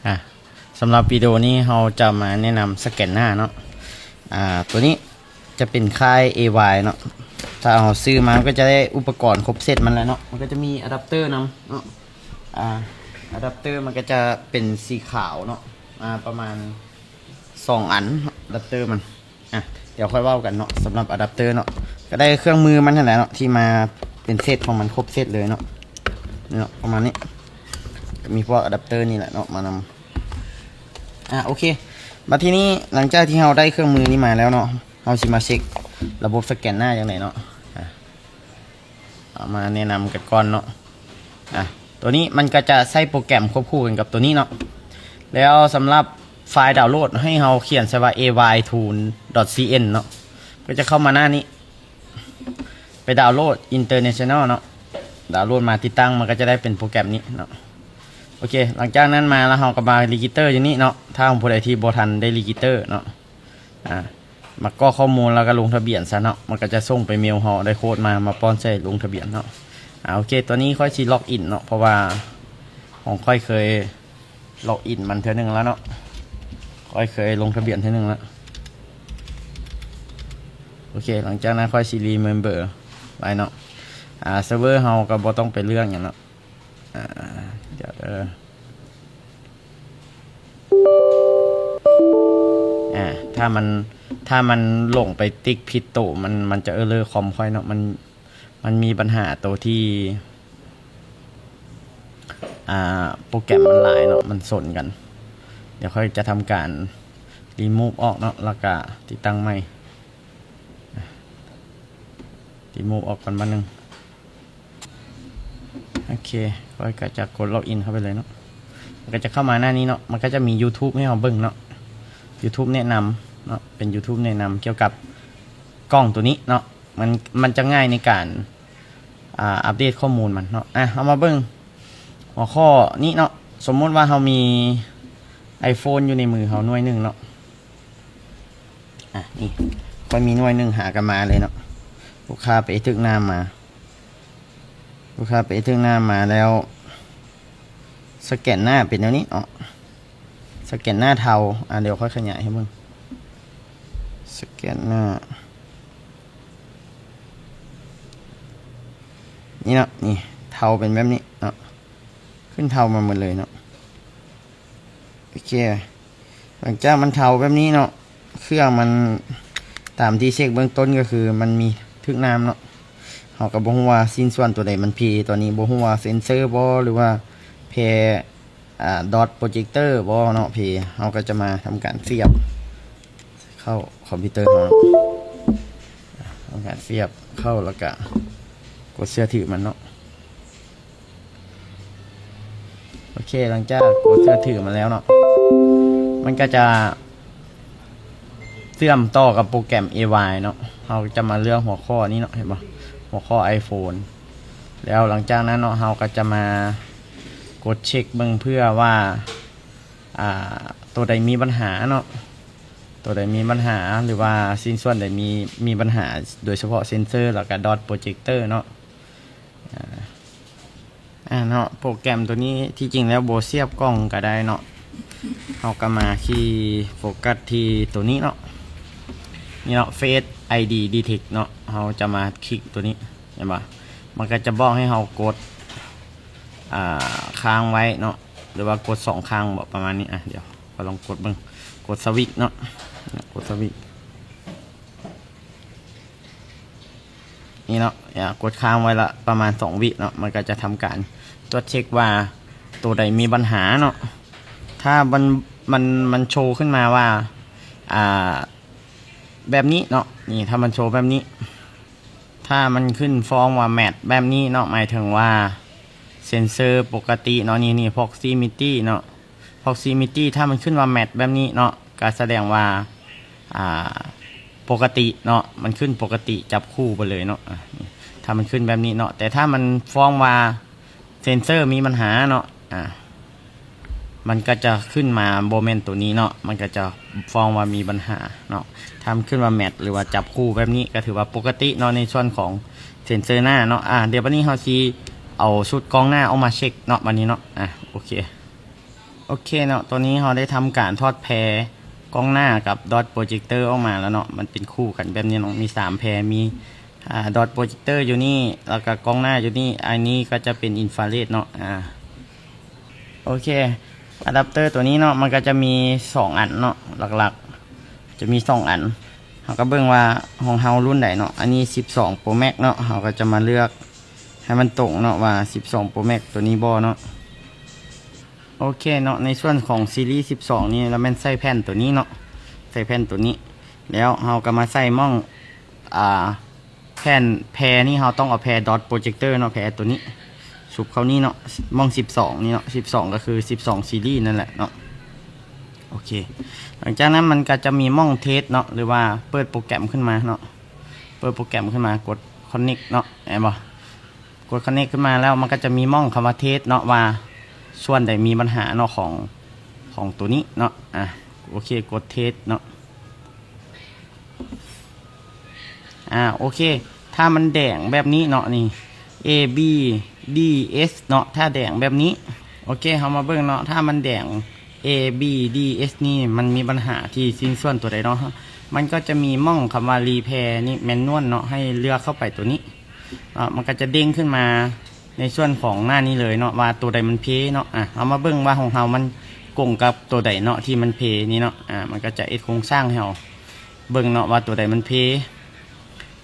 ອ່າ ສຳລັບວິດີໂອນີ້ເຮົາຈະມາແນະນຳສະແກນໜ້າເນາະ. ອ່າ ຕົວນີ້ຈະເປັນຄ້າຍ ເອວາຍ ເນາະ. ຖ້າເຮົາຊື້ມາ ມັນກໍຈະໄດ້ອຸປະກອນຄົບເຊັດມັນແລ້ວເນາະ. ມັນກໍຈະມີອາດັບເຕີນຳເນາະ. ອ່າ ອາດັບເຕີມັນກໍຈະເປັນສີຂາວເນາະ. ອ່າ ປະມານສອງອັນ ອາດັບເຕີມັນ. ອ່ະ ດຽວຄ່ອຍເວົ້າກັນເນາະ. ສຳລັບອາດັບເຕີເນາະ ກໍໄດ້ເຄື່ອງມືມັນຫັ້ນແຫຼະເນາະ ທີ່ມາເປັນເຊັດຂອງມັນ ຄົບເຊັດເລີຍເນາະ. ນີ້ເນາະ ປະມານນີ້ ກໍມີພວກອາດັບເຕີນີ້ແຫຼະເນາະ ມານຳ. ອ່າ ໂອເຄ ບັດທີນີ້ ຫຼັງຈາກທີ່ເຮົາໄດ້ເຄື່ອງມືນີ້ມາແລ້ວເນາະ ເຮົາຊິມາເຊັກລະບົບສະແກນໜ້າຈັ່ງໃດເນາະ. ອ່າ ເອົາມາແນະນຳກັນກ່ອນເນາະ. ອ່າ ຕົວນີ້ມັນກໍຈະໃຊ້ໂປຣແກຣມຄວບຄູ່ກັນກັບຕົວນີ້ເນາະ. ແລ້ວສຳລັບໄຟລ໌ດາວໂຫຼດ ໃຫ້ເຮົາຂຽນໃສ່ວ່າ ເອວາຍທູນດອດຊີເອັນ ເນາະ. ກໍຈະເຂົ້າມາໜ້ານີ້ ໄປດາວໂຫຼດອິນເຕີເນຊັນແນວເນາະ. ດາວໂຫຼດມາຕິດຕັ້ງ ມັນກໍຈະໄດ້ເປັນໂປຣແກຣມນີ້ເນາະ. ໂອເຄ ຫຼັງຈາກນັ້ນມາແລ້ວ ເຮົາກໍມາເຣຈິສເຕີຢູ່ນີ້ເນາະ. ຖ້າຂອງຜູ້ໃດທີ່ບໍ່ທັນໄດ້ເຣຈິສເຕີເນາະ ອ່າ ມາກອກຂໍ້ມູນແລ້ວກໍລົງທະບຽນຊະເນາະ. ມັນກໍຈະສົ່ງໄປເມວເຮົາ ໄດ້ໂຄດມາ ມາປ້ອນໃສ່ລົງທະບຽນເນາະ. ອ່າ ໂອເຄ ຕົວນີ້ຂ້ອຍຊິລັອກອິນເນາະ ເພາະວ່າຂອງຂ້ອຍເຄີຍລັອກອິນມັນເທື່ອໜຶ່ງແລ້ວເນາະ. ຂ້ອຍເຄີຍລົງທະບຽນເທື່ອໜຶ່ງແລ້ວ. ໂອເຄ ຫຼັງຈາກນັ້ນຂ້ອຍຊິຣີເມມເບີໄວ້ເນາະ. ອ່າ ເຊີເວີເຮົາກໍບໍ່ຕ້ອງໄປເລືອກຫຍັງເນາະ. ອ່າ ດຽວເດີ ອ່າ ຖ້າມັນ ຖ້າມັນຫຼົງໄປຕິກຜິດໂຕ ມັນ ມັນຈະເອີເຣີຄອມຂ້ອຍເນາະ. ມັນ ມັນມີບັນຫາໂຕທີ່ ອ່າ ໂປຣແກຣມມັນຫຼາຍເນາະ ມັນສົນກັນ. ດຽວຂ້ອຍຈະທຳການຣີມູຟອອກເນາະ ແລ້ວກະຕິດຕັ້ງໃໝ່. ຣີມູຟອອກກ່ອນບາດໜຶ່ງ. ໂອເຄ ຂ້ອຍກໍຈະກົດລັອກອິນເຂົ້າໄປເລີຍເນາະ. ມັນກໍຈະເຂົ້າມາໜ້ານີ້ເນາະ. ມັນກໍຈະມີຢູທູບໃຫ້ເຮົາເບິ່ງເນາະ. ຢູທູບແນະນຳເນາະ ເປັນຢູທູບແນະນຳກ່ຽວກັບກ້ອງໂຕນີ້ເນາະ. ມັນ ມັນຈະງ່າຍໃນການ ອ່າ ອັບເດດຂໍ້ມູນມັນເນາະ. ອ່ະ ເຮົາມາເບິ່ງຫົວຂໍ້ນີ້ເນາະ. ສົມມຸດວ່າເຮົາມີໄອໂຟນຢູ່ໃນມືເຮົາໜ່ວຍໜຶ່ງເນາະ. ອ່ະ ນີ້ ຂ້ອຍມີໜ່ວຍໜຶ່ງຫາກັນມາເລີຍເນາະ. ລູກຄ້າໄປເຮັດຖືກໜ້າມາ ລູກຄ້າໄປເຮັດຖືກໜ້າມາແລ້ວ ສະແກນໜ້າເປັນແນວນີ້ເນາະ. ສະແກນໜ້າເທົາ. ອ່າ ດຽວຂ້ອຍຂະຫຍາຍໃຫ້ເບິ່ງ. ສະແກນໜ້າ ນີ້ເນາະ ນີ້ເທົາເປັນແບບນີ້ເນາະ. ຂຶ້ນເທົາມາໝົດເລີຍເນາະ. ໂອເຄ ຫຼັງຈາກມັນເທົາແບບນີ້ເນາະ ເຄື່ອງມັນ ຕາມທີ່ເຊັກເບື້ອງຕົ້ນກໍຄືມັນມີຖືກນ້ຳເນາະ. ເຮົາກໍບໍ່ຮູ້ວ່າຊິ້ນສ່ວນຕົວໃດມັນເພ. ຕອນນີ້ບໍ່ຮູ້ວ່າເຊັນເຊີບໍ ຫຼືວ່າເພ ອ່າ ດອດໂປຣເຈັກເຕີບໍເນາະ ເພ. ເຮົາກໍຈະມາທຳການສຽບເຂົ້າຄອມພິວເຕີເຮົາເນາະ. ທຳການສຽບເຂົ້າ ແລ້ວກະກົດເຊື່ອຖືມັນເນາະ. ໂອເຄ ຫຼັງຈາກກົດເຊື່ອຖືມາແລ້ວເນາະ ມັນກໍຈະເຊື່ອມຕໍ່ກັບໂປຣແກຣມ ເອ ວາຍ ເນາະ. ເຮົາຈະມາເລືອກຫົວຂໍ້ນີ້ເນາະ ເຫັນບໍ່ ຫົວຂໍ້ iPhone. ແລ້ວຫຼັງຈາກນັ້ນເນາະ ເຮົາກໍຈະມາກົດເຊັກເບິ່ງເພື່ອວ່າ ອ່າ ໂຕໃດມີບັນຫາເນາະ ໂຕໃດມີບັນຫາ ຫຼືວ່າຊິ້ນສ່ວນໃດມີ ມີບັນຫາ ໂດຍສະເພາະເຊັນເຊີ ແລ້ວກະດອດໂປຣເຈັກເຕີເນາະ. ອ່າ ອ່າເນາະ ໂປຣແກຣມໂຕນີ້ທີ່ຈິງແລ້ວບໍ່ສຽບກ້ອງກໍໄດ້ເນາະ. ເຮົາກໍມາທີ່ໂຟກັສທີ່ໂຕນີ້ເນາະ ນີ້ເນາະ Face ໄອ ດີ Detect ເນາະ. ເຮົາຈະມາຄລິກໂຕນີ້ ເຫັນບໍ່ ມັນກໍຈະບອກໃຫ້ເຮົາກົດ ອ່າ ຄ້າງໄວ້ເນາະ ຫຼືວ່າກົດສອງຄັ້ງບໍ ປະມານນີ້. ອ່ະ ດຽວຂ້ອຍລອງກົດເບິ່ງ ກົດສະວິດເນາະ ກົດສະວິດ ນີ້ເນາະ ອາ ກົດຄ້າງໄວ້ລະປະມານສອງວິເນາະ ມັນກໍຈະທຳການກວດເຊັກວ່າໂຕໃດມີບັນຫາເນາະ. ຖ້າມັນ ມັນ ມັນໂຊຂຶ້ນມາວ່າ ອ່າ ແບບນີ້ເນາະ ນີ້ ຖ້າມັນໂຊແບບນີ້ ຖ້າມັນຂຶ້ນຟ້ອງວ່າ Match ແບບນີ້ເນາະ ໝາຍເຖິງວ່າເຊັນເຊີປົກກະຕິເນາະ ນີ້ ນີ້ Proximity ເນາະ Proximity ຖ້າມັນຂຶ້ນວ່າ Match ແບບນີ້ເນາະ ກໍສະແດງວ່າ ອ່າ ປົກກະຕິເນາະ ມັນຂຶ້ນປົກກະຕິຈັບຄູ່ໄປເລີຍເນາະ. ອ່າ ນີ້ ຖ້າມັນຂຶ້ນແບບນີ້ເນາະ ແຕ່ຖ້າມັນຟ້ອງວ່າເຊັນເຊີມີບັນຫາເນາະ ອ່າ ມັນກໍຈະຂຶ້ນມາບໍ່ແມ່ນໂຕນີ້ເນາະ ມັນກໍຈະຟ້ອງວ່າມີບັນຫາເນາະ. ຖ້າມັນຂຶ້ນວ່າ Match ຫຼືວ່າຈັບຄູ່ແບບນີ້ ກໍຖືວ່າປົກກະຕິເນາະ ໃນສ່ວນຂອງເຊັນເຊີໜ້າເນາະ. ອ່າ ດຽວບັດນີ້ເຮົາຊິເອົາຊຸດກ້ອງໜ້າອອກມາເຊັກເນາະ ບັດນີ້ເນາະ. ອ່າ ໂອເຄ ໂອເຄເນາະ, ຕອນນີ້ເຮົາໄດ້ທຳການຖອດແພກ້ອງໜ້າກັບດອດໂປຣເຈັກເຕີອອກມາແລ້ວເນາະ. ມັນເປັນຄູ່ກັນແບບນີ້ເນາະ, ມີສາມແພ, ມີ ອາ ດອດໂປຣເຈັກເຕີຢູ່ນີ້, ແລ້ວກໍກ້ອງໜ້າຢູ່ນີ້, ອັນນີ້ກໍຈະເປັນອິນຟາເຣດເນາະ. ອາ ໂອເຄ, ອາດັບເຕີຕົວນີ້ເນາະ, ມັນກໍຈະມີສອງອັນເນາະ, ຫຼັກໆຈະມີສອງອັນ. ເຮົາກໍເບິ່ງວ່າຂອງເຮົາລຸ້ນໃດເນາະ. ອັນນີ້ສິບສອງໂປຣແມັກເນາະ, ເຮົາກໍຈະມາເລືອກໃຫ້ມັນຕົງເນາະ ວ່າສິບສອງໂປຣແມັກຕົວນີ້ບໍ່ເນາະ. ໂອເຄເນາະ, ໃນສ່ວນຂອງຊີຣີສິບສອງນີ້ ລະແມ່ນໃສ່ແຜ່ນຕົວນີ້ເນາະ, ໃສ່ແຜ່ນຕົວນີ້. ແລ້ວເຮົາກໍມາໃສ່ໝ່ອງ ອາ ແຜ່ນແພນີ້ ເຮົາຕ້ອງເອົາແພດອດໂປຣເຈັກເຕີເນາະ, ແພຕົວນີ້ ຊຸບເຂົ້ານີ້ເນາະ, ໝ່ອງສິບສອງນີ້ເນາະ, ສິບສອງກໍຄືສິບສອງຊີຣີນັ້ນແຫຼະເນາະ. ໂອເຄ, ຫຼັງຈາກນັ້ນມັນກໍຈະມີໝ່ອງເທສເນາະ ຫຼືວ່າເປີດໂປຣແກຣມຂຶ້ນມາເນາະ, ເປີດໂປຣແກຣມຂຶ້ນມາ ກົດຄອນເນັກເນາະ, ເຫັນບໍ່? ກົດຄອນເນັກຂຶ້ນມາແລ້ວ ມັນກໍຈະມີໝ່ອງຄຳວ່າເທສເນາະ ວ່າສ່ວນໃດມີບັນຫາເນາະ ຂອງ ຂອງຕົວນີ້ເນາະ. ອາ ໂອເຄ, ກົດເທສເນາະ. ອາ ໂອເຄ, ຖ້າມັນແດງແບບນີ້ເນາະ, ນີ້ ເອ ບີ ດີ ເອສ ເນາະ, ຖ້າແດງແບບນີ້. ໂອເຄ, ເຮົາມາເບິ່ງເນາະ, ຖ້າມັນແດງ ເອ ບີ ດີ ເອສ ນີ້ ມັນມີບັນຫາທີ່ຊິ້ນສ່ວນຕົວໃດເນາະ? ມັນກໍຈະມີໝ່ອງຄຳວ່າຣີແພນີ້ ແມນນວນເນາະ, ໃຫ້ເລືອກເຂົ້າໄປຕົວນີ້ເນາະ. ມັນກໍຈະເດ້ງຂຶ້ນມາໃນສ່ວນຂອງໜ້ານີ້ເລີຍເນາະ ວ່າຕົວໃດມັນເພເນາະ. ອາ ເຮົາມາເບິ່ງວ່າຂອງເຮົາມັນກົງກັບຕົວໃດເນາະ ທີ່ມັນເພນີ້ເນາະ. ອາ ມັນກໍຈະເຮັດໂຄງສ້າງໃຫ້ເຮົາເບິ່ງເນາະ ວ່າຕົວໃດມັນເພ.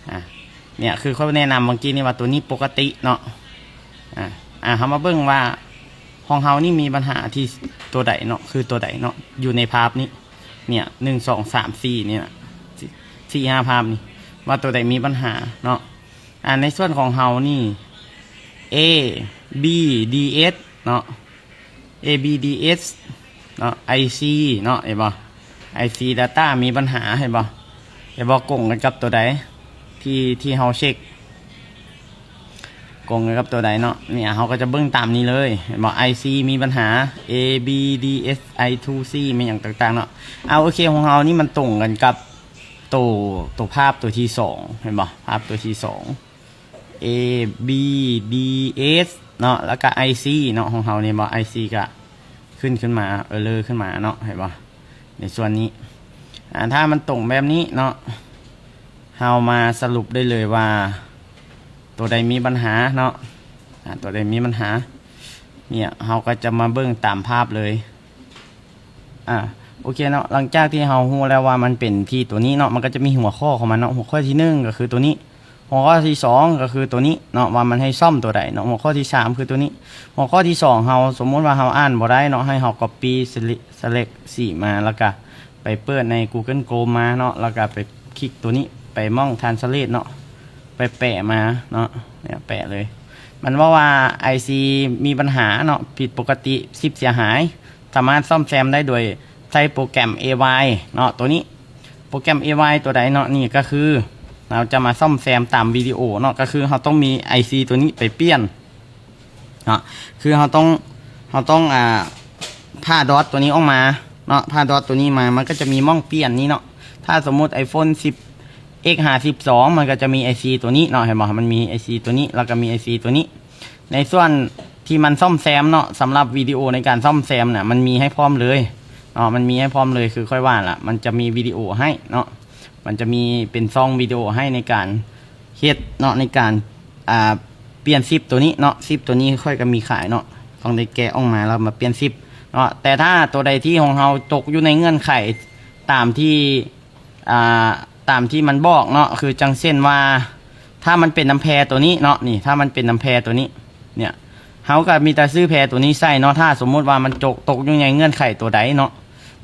ອາ ເນຍ ຄືຂ້ອຍແນະນຳເມື່ອກີ້ນີ້ວ່າຕົວນີ້ປົກກະຕິເນາະ. ອາ ອາ ເຮົາມາເບິ່ງວ່າຂອງເຮົານີ້ມີບັນຫາທີ່ຕົວໃດເນາະ, ຄືຕົວໃດເນາະ ຢູ່ໃນພາບນີ້. ເນຍ ໜຶ່ງ ສອງ ສາມ ສີ່ ນີ້ນະ, ສີ່ ຫ້າພາບນີ້ ວ່າຕົວໃດມີບັນຫາເນາະ. ອາ ໃນສ່ວນຂອງເຮົານີ້ ເອ ບີ ດີ ເອສ ເນາະ, ເອ ບີ ດີ ເອສ ເນາະ, ໄອ ຊີ ເນາະ, ເຫັນບໍ່? ໄອ ຊີ ດາຕ້າ ມີບັນຫາ, ເຫັນບໍ່? ເຫັນບໍ່? ກົງກັນກັບຕົວໃດ ທີ່ ທີ່ເຮົາເຊັກ ກົງກັນກັບຕົວໃດເນາະ. ເນຍ ເຮົາກໍຈະເບິ່ງຕາມນີ້ເລີຍ, ເຫັນບໍ່? ໄອ ຊີ ມີບັນຫາ, ເອ ບີ ດີ ເອສ ໄອ ທູ ຊີ ແມ່ນຫຍັງຕ່າງໆເນາະ. ເອົາ ໂອເຄ, ຂອງເຮົານີ້ມັນຕົງກັນກັບໂຕ ໂຕພາບຕົວທີສອງ, ເຫັນບໍ່? ພາບຕົວທີສອງ ເອ ບີ ດີ ເອສ ເນາະ, ແລ້ວກະ ໄອ ຊີ ເນາະ. ຂອງເຮົານີ້ບໍ່ ໄອ ຊີ ກະຂຶ້ນ ຂຶ້ນມາ ເອີເລີຂຶ້ນມາເນາະ, ເຫັນບໍ່? ໃນສ່ວນນີ້ ອາ ຖ້າມັນຕົງແບບນີ້ເນາະ, ເຮົາມາສະຫຼຸບໄດ້ເລີຍວ່າຕົວໃດມີບັນຫາເນາະ, ອາ ຕົວໃດມີບັນຫາ. ເນຍ ເຮົາກໍຈະມາເບິ່ງຕາມພາບເລີຍ. ອາ ໂອເຄເນາະ, ຫຼັງຈາກທີ່ເຮົາຮູ້ແລ້ວວ່າມັນເປັນທີ່ຕົວນີ້ເນາະ, ມັນກໍຈະມີຫົວຂໍ້ຂອງມັນເນາະ. ຫົວຂໍ້ທີໜຶ່ງກໍຄືຕົວນີ້, ຫົວຂໍ້ທີສອງກໍຄືຕົວນີ້ເນາະ, ວ່າມັນໃຫ້ສ້ອມຕົວໃດເນາະ. ຫົວຂໍ້ທີສາມຄືຕົວນີ້. ຫົວຂໍ້ທີສອງເຮົາ ສົມມຸດວ່າເຮົາອ່ານບໍ່ໄດ້ເນາະ, ໃຫ້ເຮົາກັອບປີ້ ເຊເລັກ ສະເລັກ ສີມາ ແລ້ວກະໄປເປີດໃນ ກູເກີນໂຄຣມ ມາເນາະ, ແລ້ວກະໄປຄລິກຕົວນີ້, ໄປໝ່ອງທຣານສະເລດເນາະ, ໄປແປມາເນາະ, ເນຍ ແປເລີຍ. ມັນເວົ້າວ່າ ໄອ ຊີ ມີບັນຫາເນາະ, ຜິດປົກກະຕິ, ຊິບເສຍຫາຍ. ສາມາດສ້ອມແຊມໄດ້ໂດຍໃຊ້ໂປຣແກຣມ ເອ ວາຍ ເນາະ, ຕົວນີ້. ໂປຣແກຣມ ເອ ວາຍ ຕົວໃດເນາະ, ນີ້ກໍຄືເຮົາຈະມາສ້ອມແຊມຕາມວິດີໂອເນາະ, ກໍຄືເຮົາຕ້ອງມີ ໄອ ຊີ ຕົວນີ້ໄປປ່ຽນເນາະ. ຄືເຮົາຕ້ອງ ເຮົາຕ້ອງ ອາ ຜ່າດອດຕົວນີ້ອອກມາເນາະ, ຜ່າດອດຕົວນີ້ມາ ມັນກໍຈະມີໝ່ອງປ່ຽນນີ້ເນາະ. ຖ້າສົມມຸດ ໄອໂຟນ ສິບ ເອັກ ຫາ ສິບສອງ ມັນກໍຈະມີ ໄອ ຊີ ຕົວນີ້ເນາະ, ເຫັນບໍ່? ມັນມີ ໄອ ຊີ ຕົວນີ້ ແລ້ວກໍມີ ໄອ ຊີ ຕົວນີ້. ໃນສ່ວນທີ່ມັນສ້ອມແຊມເນາະ, ສຳລັບວິດີໂອໃນການສ້ອມແຊມນະ ມັນມີໃຫ້ພ້ອມເລີຍເນາະ, ມັນມີໃຫ້ພ້ອມເລີຍ. ຄືຂ້ອຍວ່າລະ ມັນຈະມີວິດີໂອໃຫ້ເນາະ, ມັນຈະມີເປັນຊ່ອງວິດີໂອໃຫ້ໃນການເຮັດເນາະ, ໃນການ ອາ ປ່ຽນຊິບຕົວນີ້ເນາະ. ຊິບຕົວນີ້ຂ້ອຍກໍມີຂາຍເນາະ, ຕ້ອງໄດ້ແກະອອກມາແລ້ວມາປ່ຽນຊິບເນາະ. ແຕ່ຖ້າຕົວໃດທີ່ຂອງເຮົາຕົກຢູ່ໃນເງື່ອນໄຂຕາມທີ່ ອາ ຕາມທີ່ມັນບອກເນາະ, ຄືຈັ່ງເຊັ່ນວ່າ ຖ້າມັນເປັນນຳແພຕົວນີ້ເນາະ, ນີ້ ຖ້າມັນເປັນນຳແພຕົວນີ້ ເນຍ ເຮົາກໍມີແຕ່ຊື້ແພຕົວນີ້ໃສ່ເນາະ. ຖ້າສົມມຸດວ່າມັນຕົກ ຕົກຢູ່ໃນເງື່ອນໄຂຕົວໃດເນາະ,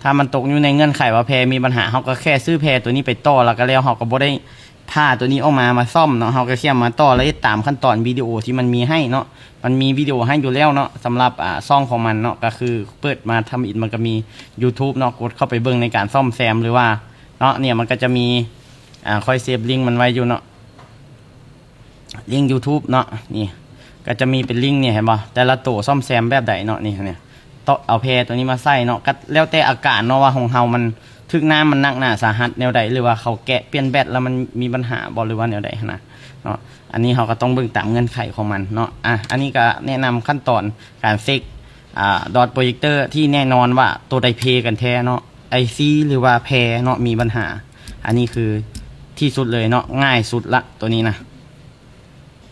ຖ້າມັນຕົກຢູ່ໃນເງື່ອນໄຂວ່າແພມີບັນຫາ, ເຮົາກໍແຄ່ຊື້ແພຕົວນີ້ໄປຕໍ່ ແລ້ວກໍແລ້ວ, ເຮົາກໍບໍ່ໄດ້ຜ່າຕົວນີ້ອອກມາ ມາສ້ອມເນາະ, ເຮົາກໍແຄ່ມາຕໍ່ ແລ້ວເຮັດຕາມຂັ້ນຕອນວິດີໂອທີ່ມັນມີໃຫ້ເນາະ. ມັນມີວິດີໂອໃຫ້ຢູ່ແລ້ວເນາະ, ສຳລັບ ອາ ຊ່ອງຂອງມັນເນາະ, ກໍຄືເປີດມາທຳອິດ ມັນກໍມີ YouTube ເນາະ, ກົດເຂົ້າໄປເບິ່ງໃນການສ້ອມແຊມ ຫຼືວ່າ ເນາະ. ເນຍ ມັນກໍຈະມີ ອາ ຂ້ອຍເຊບລິງມັນໄວ້ຢູ່ເນາະ, ລິງ YouTube ເນາະ. ນີ້ກໍຈະມີເປັນລິງນີ້ ເຫັນບໍ່? ແຕ່ລະໂຕສ້ອມແຊມແບບໃດເນາະ, ນີ້ ເອົາແພຕົວນີ້ມາໃສ່ເນາະ, ກໍແລ້ວແຕ່ອາການເນາະ ວ່າຂອງເຮົາມັນຖືກນ້ຳ ມັນໜັກໜາສາຫັດແນວໃດ ຫຼືວ່າເຂົາແກະປ່ຽນແບັດແລ້ວມັນມີບັນຫາບໍ່ ຫຼືວ່າແນວໃດຫັ້ນນະເນາະ. ອັນນີ້ເຮົາກໍຕ້ອງເບິ່ງຕາມເງື່ອນໄຂຂອງມັນເນາະ. ອາ ອັນນີ້ກໍແນະນຳຂັ້ນຕອນການເຊັກ ອ່າ ດອດໂປຣເຈັກເຕີ ທີ່ແນ່ນອນວ່າໂຕໃດເພກັນແທ້ເນາະ ໄອຊີ ຫຼືວ່າແພເນາະ ມີບັນຫາ. ອັນນີ້ຄືທີ່ສຸດເລີຍເນາະ ງ່າຍສຸດລະໂຕນີ້ນະ.